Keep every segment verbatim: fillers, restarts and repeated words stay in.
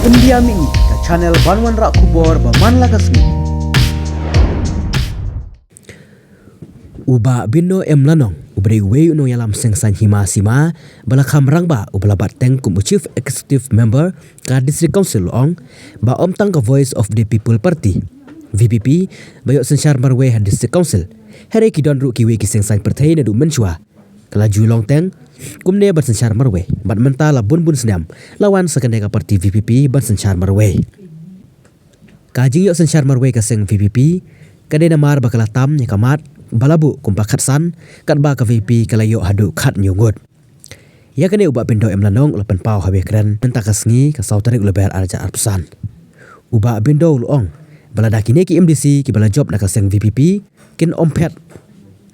India Mih, ka channel ban wanrah khubor ba man la ka sngi. U Bah Bindo M Lanong, uba dei uwei u nongïalam seng saiñ hima sima ba la kham rangbah, uba la bat teng kum u Chief Executive Member ka District Council, u ong ba ym tang ka Voice of the People Party, V P P, ba ïoh synshar marwei ha District Council, hynrei ki don ruh kiwei ki seng saiñ pyrthei naduh mynshuwa. Ka la ju long teng kumne ban synshar marwei, bad mynta la bun bun snem la wan sa kane ka party V P P ban synshar marwei. Ka jingïoh synshar marwei ka seng V P P ka dei namar ba ka la tam ïa ka mat ba la buh kumba khatsan, katba ka V P P ka la ïoh haduh khathynñiew ngut. Ïa kane u Bah Bindo M Lanong u la pynpaw ha wei kren mynta ka sngi, ka saw tarik u Lber ar hajar arphew san. U Bah Bindo u la ong ba lada kine ki M D C kiba la jop na ka seng V P P kin ym phet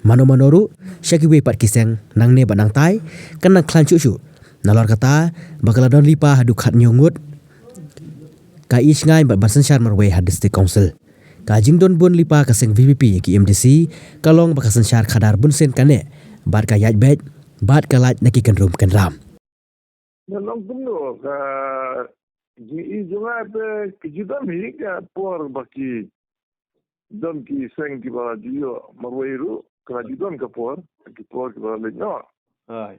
mano mano ruh sha kiwei pat ki seng nangne bad nangtai, kan nang khlaiñ shuh shuh. Nalor kata ba ka la don lypa haduh khathynñiew ngut ka i shngaiñ bad ban synshar marwei ha District Council. Ka jingdon bun lypa ka seng V P P ïa ki M D C ka long ba ka synshar khadar bunsien kane, bad ka ïaid beit bad ka lait na ki kynrum kynram. Nga long kumno, ka jing i jong nga te ka ju don hi ka por ba ki don ki seng kiba ju ïoh marwei ruh, ka ju don ka por, ki por kiba leit noh. Hai.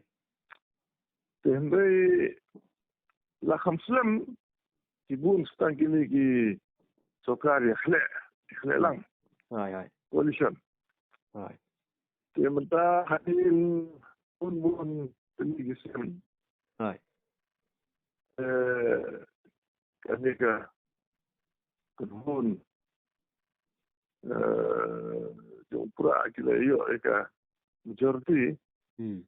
Te hynrei la kham slem ki bun stang kine ki sorkar ïa khleh, ïa khleh lang. Hai, hai. Coalition. Hai. Te mynta hadien bun bun kine ki seng. Hai. Eh, kane ka kynhun, eh, jong Prah ki la ïoh ïa ka majority. Hmm.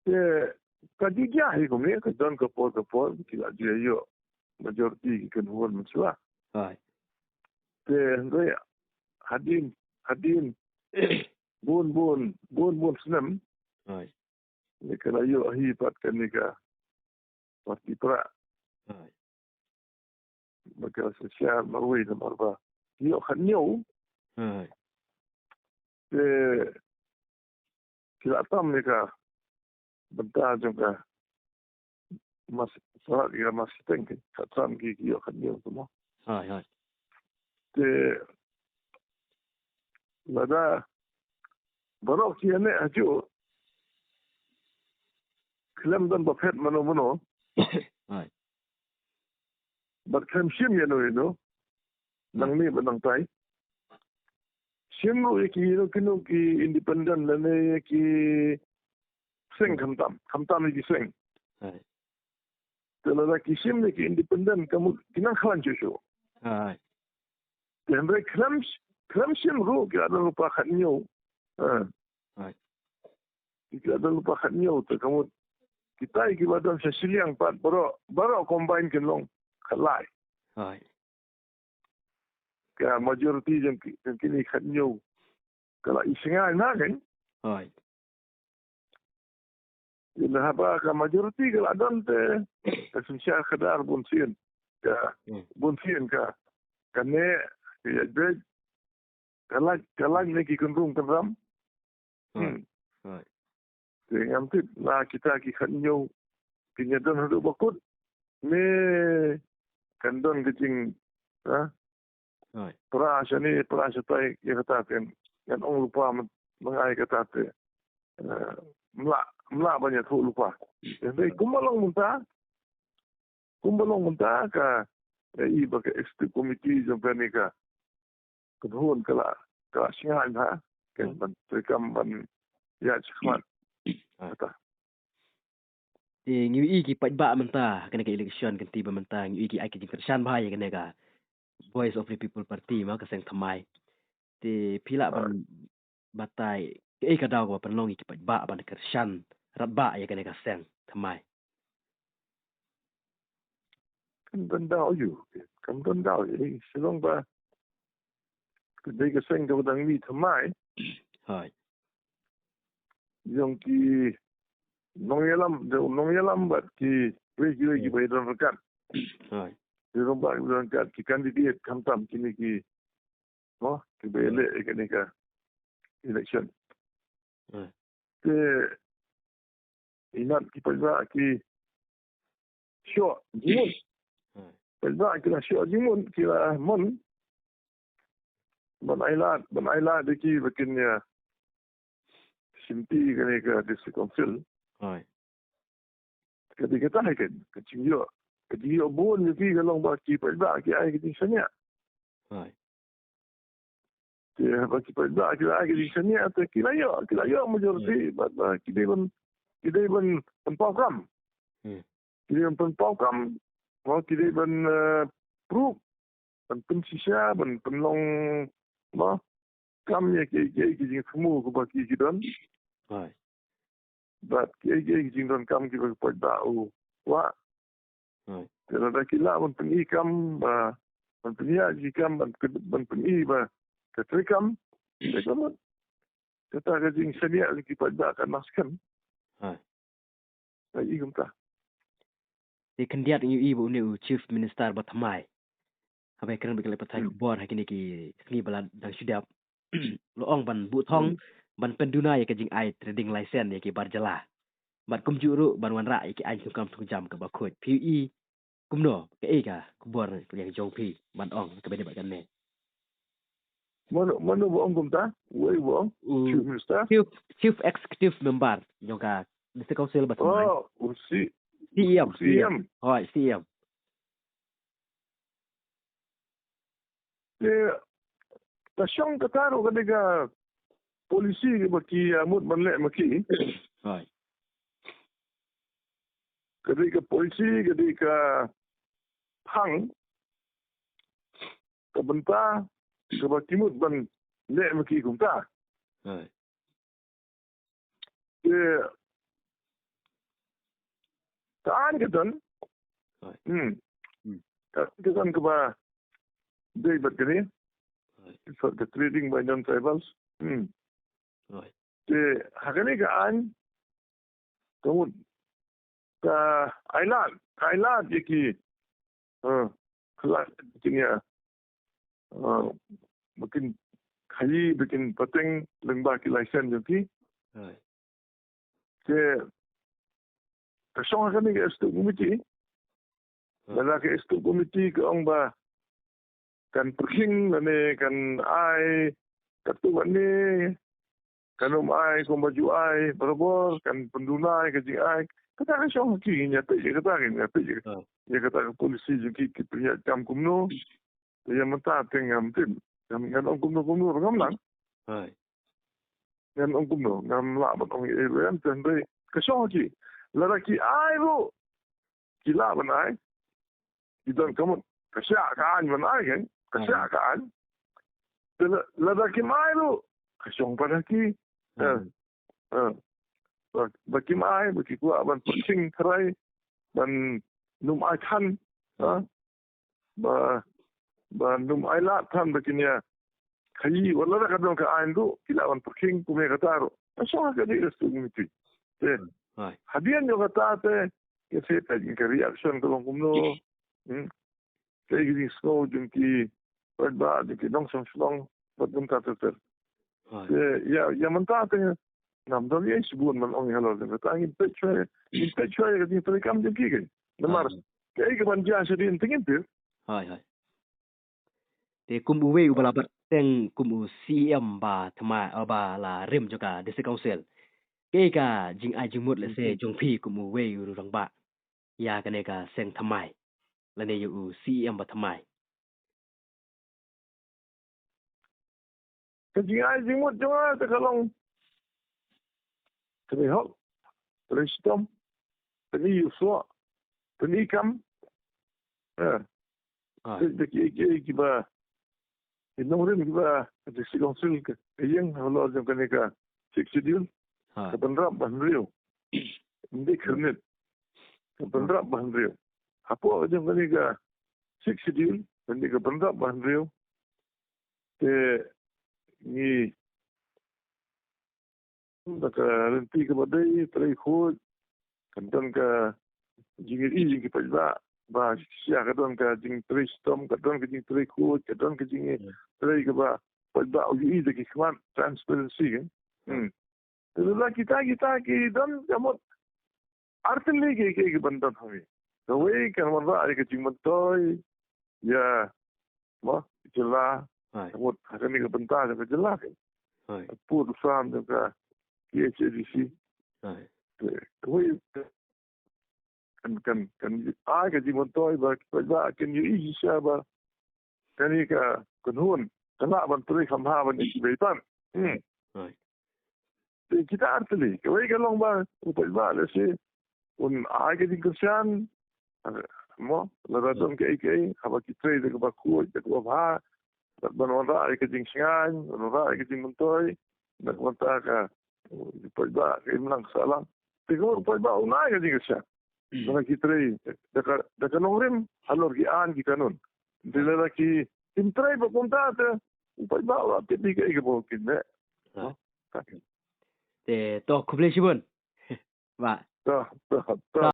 Te ka ju jia hi kumne, ka don ka por ka por ki la ju ïoh majority ki kynhun mynshuwa. Hai. Te hynrei hadien, hadien bun bun, bun bun snem. Hai. Ni ka la ïoh hi pat kane ka party Prah. Hai. Ba ka la synshar marwei namar ba ïoh khathynñiew. Hai. Te ki la tam ïa ka bynta jong ka mas, salat ïa ka mas siteng ki, khatsan ki, ki ïoh khathynñiew tu mo. Hai, hai. Te lada baroh ki ïa ne ha ju khlem don ba phet mano mano. Hai. Bad khlem shim ïano ïano. Nangne bad nangtai. Shim ruh ïa ki ïano kino ki independent lane ïa ki seng khamtam, khamtam ïa ki seng. Hai. Te lada ki shim ïa ki independent ka mut ki nang khlaiñ shuh shuh. Hai. Te hynrei khlem, khlem shim ruh ki la don lypa khathynñiew. Ha. Hai. Ki la don lypa khathynñiew te ka mut kitai kiba don sha shiliang pat baroh, baroh combine kin long khatlai. Hai. Ka majority jong ki, jong kine khathynñiew ka la i shngaiñ na kan. Hai. Ïa haba ka majority ka la don te ka synshar khadar bunsien. Ka, hmm, bunsien ka, kane ka ïaid beit, ka lait, ka lait ne ki kynrum kynram. Hmm. Hai. Te ngam tip la kita ki khathynñiew kin ïa don haduh ba kut ne kan don ka jing, ha? Hai. Pra shane, pra shatai, ïa kata te ngan ong lypa, ma nga ïa kata te, eh, mlah, mlah ban ïathuh lypa. Hynrei kumba long mynta, kumba long mynta ka, eh, i ba ka executive committee jong kane ka kynhun ka la, ka la shngaiñ ha, kan, hmm, ban treikam ban ïaid shakhmat. Hai. Kata. Te ngi ïohi ki paidbah mynta kane ka election kynti ba mynta ngi ïohi ki ai ka jingkyrshan bha ïa kane ka Voice of the People Party, ma, ka seng thymmai. Te phi lah ban, ah, batai kaei ka daw kaba pynlong ïa ki paidbah ban kyrshan radbah ïa kane ka seng thymmai? Kam don daw ïa u, kam don daw ïa u, shu long ba ka dei ka seng kaba dang mih thymmai. Hai. Jong ki nongïalam, jong nongïalam bad kiwei kiwei kiba ïadon ryngkat. Hai. Ïadon bad ïadon ryngkat ki candidate khamtam kine ki, mo, kiba ïaleh ïa kane ka election. Hai. Te imat ki paidbah ki shoh jingmut. Paidbah ki la shoh jingmut, ki la mon ban ailad, ban ailad ïa ki ba kin ïa shimti kane ka District Council. Ka dei kata hi ka, ka jingïoh, ka jingïoh bun ïa ki ka long ba ki paidbah ki ai ka jingshaniah. Te ba ki paidbah ki la ai ka jingshaniah te ki la ïoh, ki la ïoh majority, bad ba ki dei ban, ki dei ban pynpaw kam. Ki dei ban pynpaw kam, ba ki dei ban, eh, proof, ban pynshisha, ban pynlong, mo, kam ïa ki, ki, ki jingthmu kaba ki, ki don. Bad ki, ki, ki jingdonkam kiba ki paidbah u kwah. Te lada ki lah ban pyni kam, ba, ban pyni ïa ki kam, ban, ban pyni ba ka treikam, treikam. Kata ka jingshaniah ki paidbah kan nang skhem. Ai, i kumta. Te khyndiat ngi ïohi ba une u Chief Minister ba thymmai, haba kren bad ki leit pathai khubor ha kine ki sngi ba la dang shu dep, la ong ban buh thong, ban pynduna ïa ka jingai trading license ïa ki bar jylla. Bad kumjuh ruh ban wanrah ïa ki aiñ thungkam thungjam kaba khuid. Phi ïohi kumno, kaei ka khubor ïa ka jong phi ban ong kaba ïadei bad kane? Mano, mano ba ong kumta? Uei ba ong? U Chief Minister? Chief, Chief Executive Member jong ka District Council ba thymmai. Oh, u C-, C E M, u C E M. Hooid, C E M. Te ka shong kata ruh ka dei ka policy kaba ki, ah, mut ban leh ma ki. Hooid. Ka dei ka policy, ka dei ka phang, ka bynta kaba ki mut ban leh ma ki kumta. Hooid. Te ka aiñ ka don. Hooid. Hmm. Hmm. Ka aiñ ka don kaba dei bad kane. Hooid. Ka trading by non-tribals. Hmm. Hooid. Te ha kane ka aiñ, ka mut ka ailad, ka ailad ïa ki, eh, ka lad kin ïa, eh, ba kin khaïi, ba kin pateng lyngba ki license jong ki. Hooid. Te ka shong ha kane ka executive committee. Hooid. Lada ka executive committee ka ong ba kan pyrkhing lane kan ai katto katne, kan ym ai kumba ju ai barabor, kan pynduna ïa ka jingai. Kata ka shong ha ki, ngin ïa peit ïa kata, ngin ïa peit ïa, ïa kata ka policy jong ki, ki pynïaid kam kumno. Te ïa mynta te ngam tip, ngan, ngan ong kumno kumno ruh ngam nang. Ngan ong kumno, ngam lah ban ong ei ei ruh, te hynrei ka shong ha ki. Lada ki ai ruh, ki lah ban ai. Ki don ka mut, ka shah ka aiñ ban ai, kan? Ka shah ka aiñ. Te la, lada kim ai ruh, ka shong pat ha ki. Eh, eh. Ba, ba kim ai, ba ki kwah ban pyrshing tharai, ban ym ai than, eh. Ba, ban ym ai lad than ba kin ïa khaïi, wat lada ka don ka aiñ ruh, ki lah ban pyrkhing kumne kata ruh. Ka shong ha ka dei executive committee. Te hadien jong kata te, ngi shu peit ka reaction ka long kumno. Hmm. Kaei ka jingsngew jong ki paidbah, jong ki nongshong shnong bad kumta ter ter. Te ïa, ïa mynta te ngam don ei ei shibun ban ong halor jong kata, ngin peit shuwa, ngin peit shuwa ïa ka jingtrei kam jong ki, kan. Namar kaei kaban jia shadien te ngin tip. Hooid, hooid. Te kum uwei uba la bat teng kum u C E M ba thymmai, eh, ba la rim jong ka District Council, kaei ka jingai jingmut lehse jong phi kum uwei u rangbah ïa kane ka seng thymmai lane ïa u C E M ba thymmai? Ka jingai jingmut jong nga te ka long trei hok, trei shitom, pyni ïa u soh, pyni kam. Eh. Te da kiei kiei kiba ki nongrim kiba ka District Council ka ïeng halor jong kane ka Sixth Schedule, ka bynrap ba hynriew. Ym dei khyrnit. Ka bynrap ba hynriew. Hapoh jong kane ka Sixth Schedule, kane ka bynrap ba hynriew, te ngi da ka lynti kaba dei trei khuid, ka don ka jingïohi jong ki paidbah ba shisha ka don ka jingtrei shitom, ka don ka jingtrei khuid, ka don ka jingtrei kaba paidbah u ïohi da ki khmat, transparency, kan. Hmm. Te lada kita kita ki don ka mut artylli ki, ki, ki ban don hangne. Kawei kan wanrah ïa ka jingmyntoi ïa, mo, jylla. Ka mut ha kane ka bynta jong ka jylla kan. Pud u sam jong ka K H A D C. Kawei kan, kan, kan ai ka jingmyntoi ba ki paidbah kin ïohi shisha ba kane ka kynhun ka lah ban trei kham bha ban ïa kiwei pat. Hmm. Te kita artylli, kawei ka long ba u paidbah lehse un ai ka jingkyrshan, mo, lada don kaei kaei, haba ki trei da kaba khuid, da kaba bha, ban wanrah ïa ka jingsngewbha, ban wanrah ïa ka jingmyntoi, na ka bynta ka, u paidbah ka imlang sahlang. Te ka u paidbah un ai ka jingkyrshan. Lada ki trei da ka, da ka nongrim halor ki aiñ ki kanun. Te lada ki, kim trei ba kumta te u paidbah u la tip ïa kaei kaba kin leh. Te to khublei shibun. Bah. To, to, to.